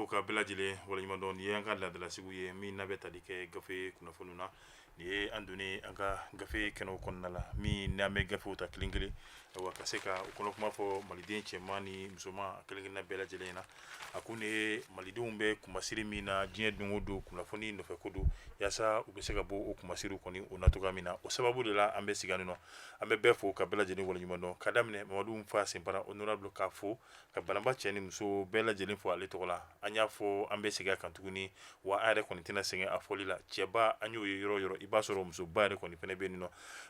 fo ka bɛɛ lajɛlen waleɲuman dɔn. Nin ye an ka laadalasigiw ye min n'a bɛ tali kɛ gafe kunnafoniw na. Nin ye an donnen an ka gafe kɛnɛw kɔnɔna la, min n'an bɛ gafew ta kelen kelen, ayiwa, ka se ka u kɔnɔ kuma fɔ maliden cɛman ni musoman kelen kelenna bɛɛ lajɛlen na. A ko nin ye malidenw bɛ kunmasiri min na diɲɛ don o don, kunnafoni nɔfɛ ko don, yaasa u bɛ se ka bɔ o kunmasiriw kɔni o na cogoya min na. O sababu de la an bɛ sigi nɔ, an bɛ bɛɛ fo ka bɛɛ lajɛlen waleɲuman dɔn, ka daminɛ Mamadu Fa Senpara honorable, k'a fo ka Banamba cɛ ni muso bɛɛ lajɛlen fo ale tɔgɔ la. An y'a fɔ, an bɛ segin a kan tuguni, wa an yɛrɛ kɔni tɛna sɛgɛn a fɔli la. Cɛba an y'o ye yɔrɔ yɔrɔ, i b'a sɔrɔ musoba yɛrɛ kɔni fana bɛ yen nɔ,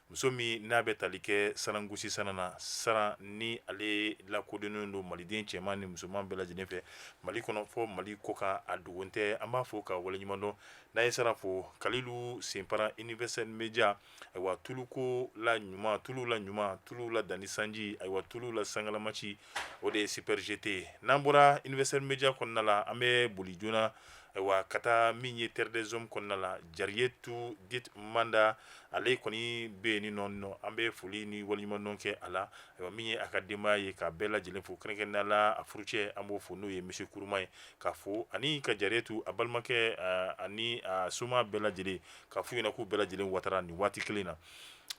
muso min n'a bɛ tali kɛ sarangosi sana na, saran ni ale lakodɔnnen don maliden cɛman ni musoman bɛɛ lajɛlen fɛ Mali kɔnɔ fɔ Mali kɔkan, a dogon tɛ. An b'a fo ka waleɲuman dɔn. N'a ye sara fo Kalilu Senpara, Universel Media, ayiwa, tuluko la ɲuman, tulu la ɲuman, tulu la danni sanji, ayiwa, tulu la sangalamaci, o de ye Super GT ye. N'an bɔra Universel Media kɔnɔna la, an bɛ boli joona, ayiwa, ka taa min ye Terre des Hommes kɔnɔna la. Jariyetu dit Manda, ale kɔni bɛ yen nɔ nɔ, an bɛ foli ni waleɲumandɔn kɛ a la. Ayiwa, min ye a ka denbaya ye, ka bɛɛ lajɛlen fo, kɛrɛnkɛrɛnnenya la a furucɛ, an b'o fo, n'o ye monsieur Kuruma ye, ka fo ani ka Jariyetu a balimakɛ ani a soma bɛɛ lajɛlen, ka f'u ɲɛna k'u bɛɛ lajɛlen watara nin waati kelen na.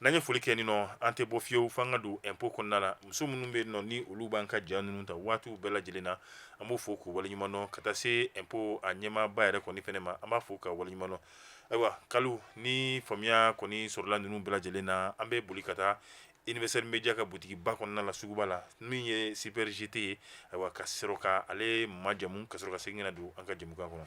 N'an ye foli kɛ nin nɔ, an tɛ bɔ fiyewu f'an ka don impôt kɔnɔna la. Muso minnu bɛ yen nɔ, ni olu b'an ka ja ninnu ta waatiw bɛɛ lajɛlen na, an b'o fo k'u waleɲuman dɔn, ka taa se impôt a ɲɛmaaba yɛrɛ kɔni fɛnɛ ma, an b'a fo ka waleɲuman dɔn. Ayiwa, Kalu, ni faamuya kɔni sɔrɔla ninnu bɛɛ lajɛlen na, an bɛ boli ka taa Universel Media ka butigiba kɔnɔna la, suguba la, min ye Super GT ye, ayiwa, ka sɔrɔ ka ale majamu, ka sɔrɔ ka segin ka na don an ka jɛmukan kɔnɔ.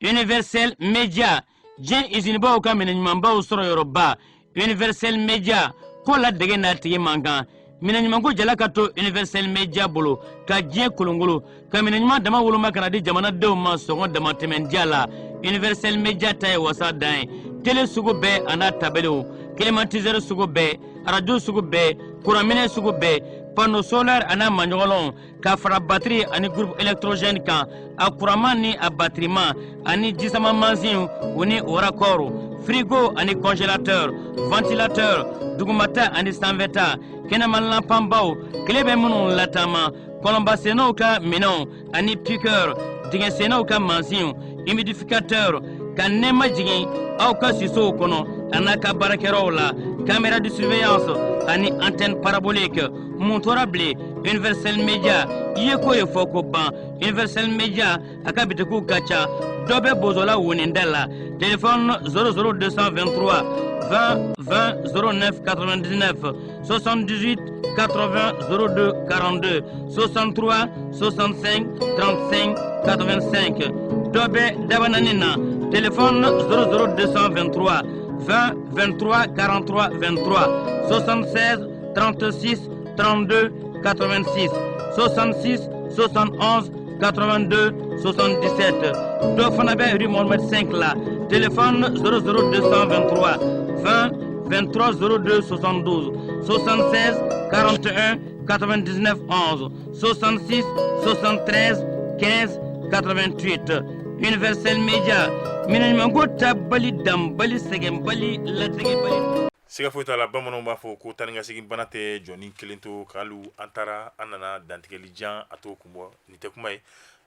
Universel Media, diɲɛ izinibaw ka minɛn ɲumanbaw sɔrɔ yɔrɔba. Universel Media ko la dege n'a tigi man kan. Minɛn ɲumanko jala ka to Universel Media bolo ka diɲɛ kolongolo, ka minɛn ɲuman dama woloma ka na di jamanadenw ma sɔngɔ damatɛmɛndiya la. Universel Media ta ye wasa dan ye. Tele sugu bɛɛ a n'a tabelew, climatiseur sugu bɛɛ, arajo sugu bɛɛ, kuranminɛ sugu bɛɛ, panneau solaire a n'a maɲɔgɔnlɔnw, ka fara batiri ani groupe électrogène kan, a kuranman ni a batiriman, ani jisama mansinw u ni o raccord, frigo ani congélateur, ventilateur, dugumata ani sanfɛta, kɛnɛma lanpanbaw, tile bɛ minnu lataama, kɔlɔnbasennaw ka minɛnw ani piqueur, dingɛsennaw ka mansinw, humidificateur, ka nɛɛma jigin aw ka sisow kɔnɔ a n'a ka baarakɛyɔrɔw la, caméra de surveillance ani antenne parabolique. Mun tora bilen? Universel Media i ye ko ye fɔ ko ban. Universel Media a ka bitikiw ka ca. Dɔ bɛ Bozola woninda la, téléphone 00 223 20 20 09 99, 78 80 02 42, 63 65 35 85. Dɔ bɛ Dabanani na, téléphone 00 223 20 23 43 23, 76 36 32 86, 66 71 82 77. Dɔ fana bɛ rue Mohamed 5 la, téléphone 00 223 20 23 02 72, 76 41 99 11, 66 73 15 88. Universel Media, minɛn ɲumanko tabali danbali sɛgɛnbali latigɛbali. Siga foyi t'a la, bamananw b'a fɔ ko taa ni ka segin bana tɛ jɔnni kelen to. Kalu, an taara, an nana, dantigɛli jan a t'o kun bɔ. Nin tɛ kuma ye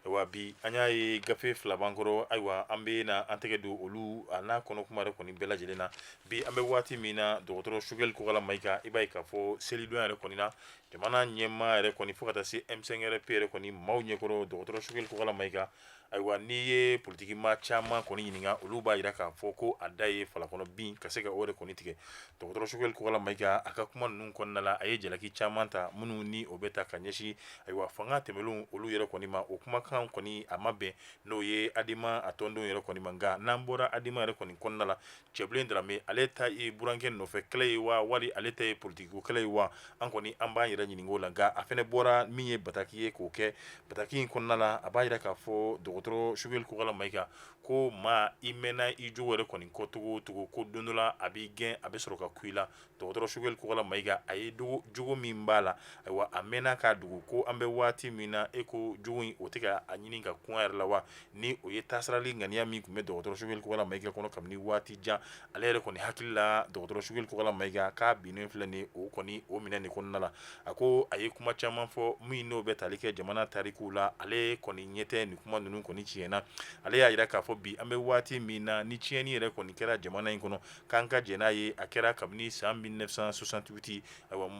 wa? Bi an y'a ye gafe fila b'an kɔrɔ. Ayiwa, an bɛ na an tɛgɛ don olu a n'a kɔnɔ kuma yɛrɛ kɔni bɛɛ lajɛlen na. Bi an bɛ waati min na, dɔgɔtɔrɔ Choguel Kokalla Maïga, i b'a ye k'a fɔ selidonya yɛrɛ kɔni na, jamana ɲɛmaa yɛrɛ kɔni fo ka taa se M5RP yɛrɛ kɔni maaw ɲɛkɔrɔ, dɔgɔtɔrɔ Choguel Kokalla Maïga, ayiwa, n'i ye politiki maa caman kɔni ɲininka, olu b'a jira k'a fɔ ko a da ye falakɔnɔ bin ka se ka o yɛrɛ kɔni tigɛ. Dɔgɔtɔrɔ Choguel Kokalla Maïga, a ka kuma ninnu kɔnɔna la, a ye jalaki caman ta minnu ni o bɛ ta ka ɲɛsin, ayiwa, fanga tɛmɛnlenw olu yɛrɛ kɔni ma. O kumakan kɔni a ma bɛn n'o ye Adema a tɔndenw yɛrɛ kɔni ma. Nka n'an bɔra Adema yɛrɛ kɔni kɔnɔna la, Cɛbilen Darame, ale ta ye burankɛ nɔfɛ kɛlɛ ye wa, wali ale ta ye politikiko kɛlɛ ye wa? An kɔni an b'an yɛrɛ ɲininka o la. Nka a fana bɔra min ye bataki ye k'o kɛ. Bataki in kɔnɔna la, a b'a jira k'a fɔ dɔgɔtɔrɔ Choguel Kokalla Maïga ko maa i mɛnna i jogo yɛrɛ kɔni kɔ cogo o cogo, ko don dɔ la a b'i gɛn, a bɛ sɔrɔ ka kun i la. Dɔgɔtɔrɔ Choguel Kokalla Maïga, a ye jogo min b'a la, ayiwa, a mɛnna k'a dogo, ko an bɛ waati min na, e ko jogo in o tɛ ka a ɲini ka kun a yɛrɛ la wa? Ni o ye taasirali ŋaniya min tun bɛ dɔgɔtɔrɔ Choguel Kokalla Maïga kɔnɔ kabini waati jan, ale yɛrɛ kɔni hakili la, dɔgɔtɔrɔ Choguel Kokalla Maïga k'a binnen filɛ nin o kɔni o minɛ nin kɔnɔna la. A ko a ye kuma caman fɔ min n'o bɛ tali kɛ jamana tarikuw la. Ale kɔni ɲɛ tɛ nin kuma ninnu kɔni. kɔni tiɲɛna. Ale y'a jira k'a fɔ bi an bɛ waati min na, ni tiɲɛni yɛrɛ kɔni kɛra jamana in kɔnɔ, k'an ka jɛn n'a ye, a kɛra kabini san 1968, ayiwa,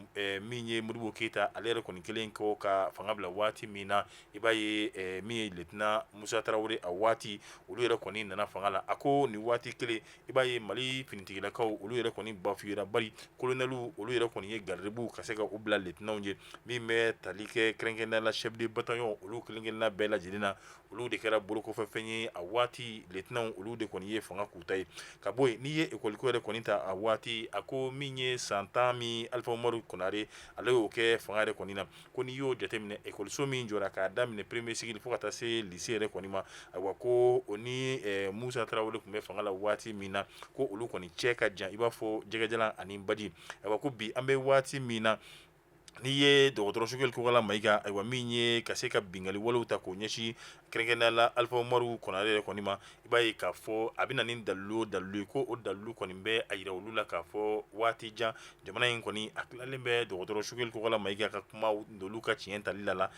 min ye Modibo Keyita, ale yɛrɛ kɔni kelen kɔ ka fanga bila waati min na, i b'a ye min ye lieutenant Musa Tarawele, a waati olu yɛrɛ kɔni nana fanga la. A ko nin waati kelen, i b'a ye Mali finitigilakaw olu yɛrɛ kɔni bafuyera, bari kolonɛliw olu yɛrɛ kɔni ye garibuw ka se ka u bila lieutenantw ye, min bɛ tali kɛ kɛrɛnkɛrɛnnenya la chef de bataillon olu kelen-kelenna bɛɛ lajɛlen na, olu de kɛra bolokɔfɛfɛn ye. A waati lieutenantw olu de kɔni ye fanga k'u ta ye. Ka bɔ yen, n'i ye ekɔliko yɛrɛ kɔni ta, a waati a ko min ye san 10 min Alifa Umaru Konare ale y'o kɛ fanga yɛrɛ kɔni na, ko n'i y'o jateminɛ, ekɔliso min jɔra k'a daminɛ premier cycle fo ka taa se lycée yɛrɛ kɔni ma, ayiwa, ko o ni Musa Tarawele tun bɛ fanga la waati min na, ko olu kɔni cɛ ka jan i b'a fɔ jɛgɛjalan ani baji. Ayiwa, ko bi an bɛ waati min na, n'i ye dɔgɔtɔrɔ Sogɛli Kokala Mayiga, ayiwa, min ye ka se ka binkanni walew ta k'o ɲɛsin kɛrɛnkɛrɛnnenya la Alifa Umaru Konare yɛrɛ kɔni ma, i b'a ye k'a fɔ a bɛ na ni dalilu o dalilu ye, ko o dalilu kɔni bɛ a jira olu la k'a fɔ waati jan jamana in kɔni a tilalen bɛ dɔgɔtɔrɔ Sogɛli Kokala Mayiga ka kuma n'olu ka tiɲɛ tali la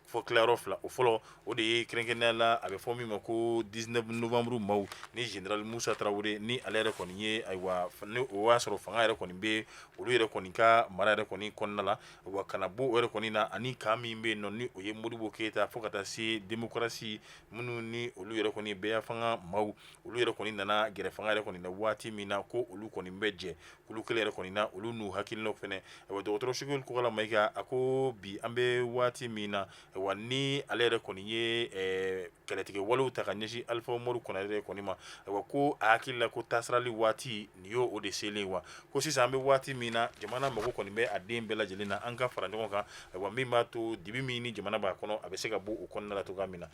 fɔ tilayɔrɔ fila. O fɔlɔ, o de ye kɛrɛnkɛrɛnnenya la a bɛ fɔ min ma ko 19 novembre maaw ni général Musa Tarawele, ni ale yɛrɛ kɔni ye, ayiwa, ni o y'a sɔrɔ fanga yɛrɛ kɔni bɛ olu yɛrɛ kɔni ka mara yɛrɛ kɔni kɔnɔna la. Wa kana bɔ o yɛrɛ kɔni na, ani camp min bɛ yen nɔ, ni o ye Modibo Keyita fo ka taa se démocratie minnu ni olu yɛrɛ kɔni bɛɛ fanga maaw, olu yɛrɛ kɔni nana gɛrɛ fanga yɛrɛ kɔni na waati min na, ko olu kɔni bɛ jɛ kulu kelen yɛrɛ kɔni na, olu n'u hakilinaw fɛnɛ. Ayiwa, dɔgɔtɔrɔ Sogɛli Kokala Mayiga, a ko bi an bɛ waati min na, ayiwa, ni ale yɛrɛ kɔni ye kɛlɛtigɛ walew ta ka ɲɛsin Alifa Umaru Konare yɛrɛ kɔni ma, ayiwa, ko a hakili la ko taasirali waati nin y'o o de selen wa, ko sisan an bɛ waati min na, jamana mago kɔni bɛ a den bɛɛ lajɛlen na, an ka fara ɲɔgɔn kan, ayiwa, min b'a to dibi min ni jamana b'a kɔnɔ, a bɛ se ka bɔ o kɔnɔna la cogoya min na.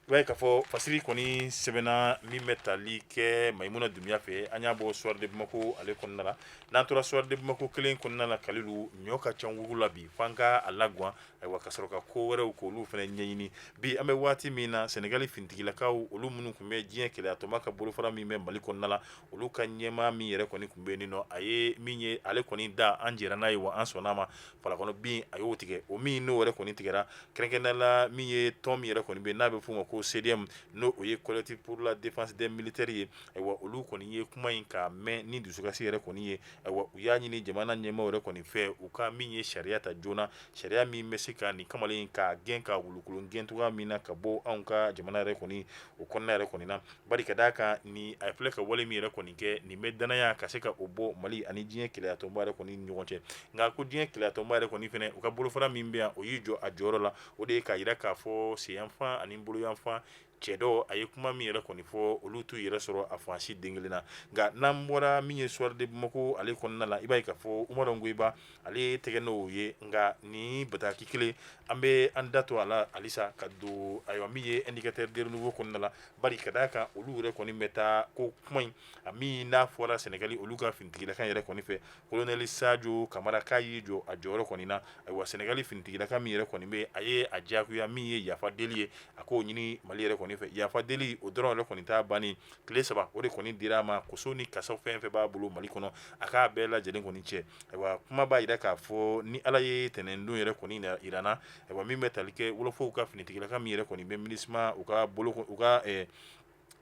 I b'a ye k'a fɔ fasiri kɔni sɛbɛnna min bɛ tali kɛ Mayimuna Dunbiya fɛ, an y'a bɔ Soir de Bamako ale kɔnɔna la. N'an tora Soir de Bamako kelen kɔnɔna la, Kalilu, ɲɔ ka ca wugu la bi, f'an ka a lagwan, ayiwa, ka sɔrɔ ka ko wɛrɛw k'olu fana ɲɛɲini. Bi an bɛ waati min na, Senegali finitigilakaw olu minnu tun bɛ diɲɛ kelenyatɔnba ka bolofara min bɛ Mali kɔnɔna la, olu ka ɲɛmaa min yɛrɛ kɔni tun bɛ yen nɔ, a ye min ye ale kɔni da, an jɛra n'a ye wa an sɔnna a ma, falakɔnɔ bin a y'o tigɛ. O min n'o yɛrɛ kɔni tigɛra, kɛrɛnkɛrɛnnenya la min ye tɔn min yɛrɛ kɔni bɛ n'a bɛ f'o ma ko CDM, n'o o ye Collectif pour la défense des militaires ye, ayiwa, olu kɔni ye kuma in k'a mɛn ni dusukasi yɛrɛ kɔni ye. Ayiwa, u y'a ɲini jamana ɲɛmaaw yɛrɛ kɔni fɛ, u ka min ye sariya ta joona, sariya min bɛ se ka nin kamalen k'a gɛn, ka wulukolon gɛn cogoya min na ka bɔ anw ka jamana yɛrɛ kɔni o kɔnɔna yɛrɛ kɔni na, bari ka d'a kan ni a filɛ ka wale min yɛrɛ kɔni kɛ, nin bɛ danaya ka se ka o bɔ Mali ani diɲɛ kelenyatɔnba yɛrɛ kɔni ni ɲɔgɔn cɛ. Nka ko diɲɛ kelenyatɔnba yɛrɛ kɔni fɛnɛ, u ka bolofara min bɛ yan, o y'i jɔ a jɔyɔrɔ la, o de ye k'a jira k'a fɔ senyanfan ani boloyanfan cɛ dɔ a ye kuma min yɛrɛ kɔni fɔ, olu t'u yɛrɛ sɔrɔ a fansi den kelen na. Nka n'an bɔra min ye Soir de Bamako ale kɔnɔna la, i b'a ye k'a fɔ Umaru Ngoyiba ale tɛgɛ n'o ye. Nka ni bataki kelen, an bɛ an da to a la halisa ka don, ayiwa, min ye Indicateur du Renouveau kɔnɔna la, bari ka d'a kan olu yɛrɛ kɔni bɛ taa ko kuma in a min n'a fɔra Sɛnɛgali olu ka finitigilaka yɛrɛ kɔni fɛ, colonel Sadio Kamara, k'a y'i jɔ a jɔyɔrɔ kɔni na. Ayiwa, Sɛnɛgali finitigilaka min yɛrɛ kɔni bɛ, a ye a diyagoya min ye yafa deli ye, a k'o ɲini Mali yɛrɛ kɔni fɛ. Yafa deli o dɔrɔn yɛrɛ kɔni t'a bannen, tile 3 o de kɔni dira a ma, koso ni kasaw fɛn fɛn b'a bolo Mali kɔnɔ, a k'a bɛɛ lajɛlen kɔni cɛ. Ayiwa, kuma b'a jira k'a fɔ ni Ala ye tɛnɛndon yɛrɛ kɔni jira an na, ayiwa, min bɛ tali kɛ wolofɔw ka finitigilaka min yɛrɛ kɔni bɛ MINUSMA u ka bolo u ka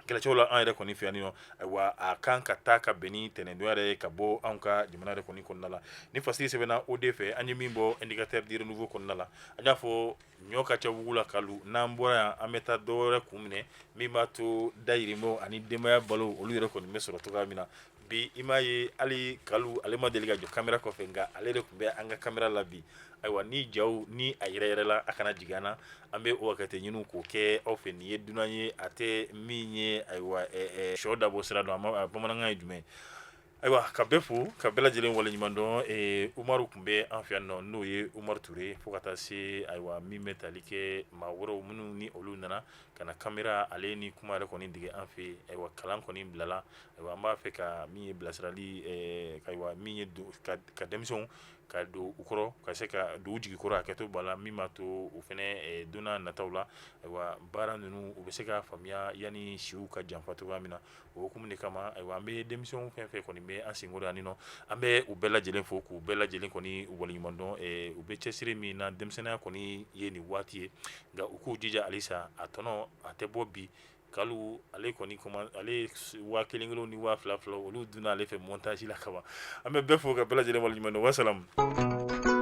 kɛlɛcɛw la an yɛrɛ kɔni fɛ yan nɔ, ayiwa, a kan ka taa ka bɛn ni tɛnɛndon yɛrɛ ye ka bɔ anw ka jamana yɛrɛ kɔni kɔnɔna la. Ni fasiri sɛbɛnna o de fɛ, an ye min bɔ Indicateur du Renouveau kɔnɔna la, an y'a fɔ ɲɔ ka ca wugu la Kalu. N'an bɔra yan, an bɛ taa dɔ wɛrɛ kun minɛ min b'a to dayirimɛw ani denbaya balo olu yɛrɛ kɔni bɛ sɔrɔ cogoya min na. Bi i m'a ye hali Kalu ale ma deli ka jɔ kamera kɔfɛ, nka ale de tun bɛ an ka kamera la bi. Ayiwa, ni jaw ni a yɛrɛ yɛrɛ la, a kana jigin an na, an bɛ o hakɛtɛ ɲini k'o kɛ aw fɛ. Nin ye dunan ye, a tɛ min ye, ayiwa, sɔ dabɔ sira dɔn, a bamanankan ye jumɛn? Ayiwa, ka bɛɛ fo ka bɛɛ lajɛlen waleɲuman dɔn. Umaru tun bɛ an fɛ yan nɔ, n'o ye Umaru Ture, fo ka taa se, ayiwa, min bɛ tali kɛ maa wɛrɛw minnu ni olu nana ka na kamera ale ni kuma yɛrɛ kɔni dege an fɛ. Ayiwa, kalan kɔni bilala. Ayiwa, an b'a fɛ ka min ye bilasirali, ayiwa, min ye ka denmisɛnw Ka don u kɔrɔ, ka se ka don u jigi kɔrɔ, hakɛto b'a la, min b'a to u fana don nataw la, ayiwa, baara ninnu u bɛ se ka faamuya yanni siw ka janfa cogoya min na. O hukumu de kama, ayiwa, an bɛ denmisɛnw fɛn fɛn kɔni bɛ an senkɔrɔ yan nɔ, an bɛ u bɛɛ lajɛlen fo k'u bɛɛ lajɛlen kɔni waleɲuman dɔn. U bɛ cɛsiri min na, denmisɛnninya kɔni ye nin waati ye, nka u k'u jija halisa, a tɔnɔ a tɛ bɔ bi. Kalu ale kɔni, ale 1000 kelen ni 2000 20 , olu donna ale fɛ montage la kaban. An bɛ bɛɛ fo ka bɛɛ lajɛlen waleɲuman dɔn. Wasalamu.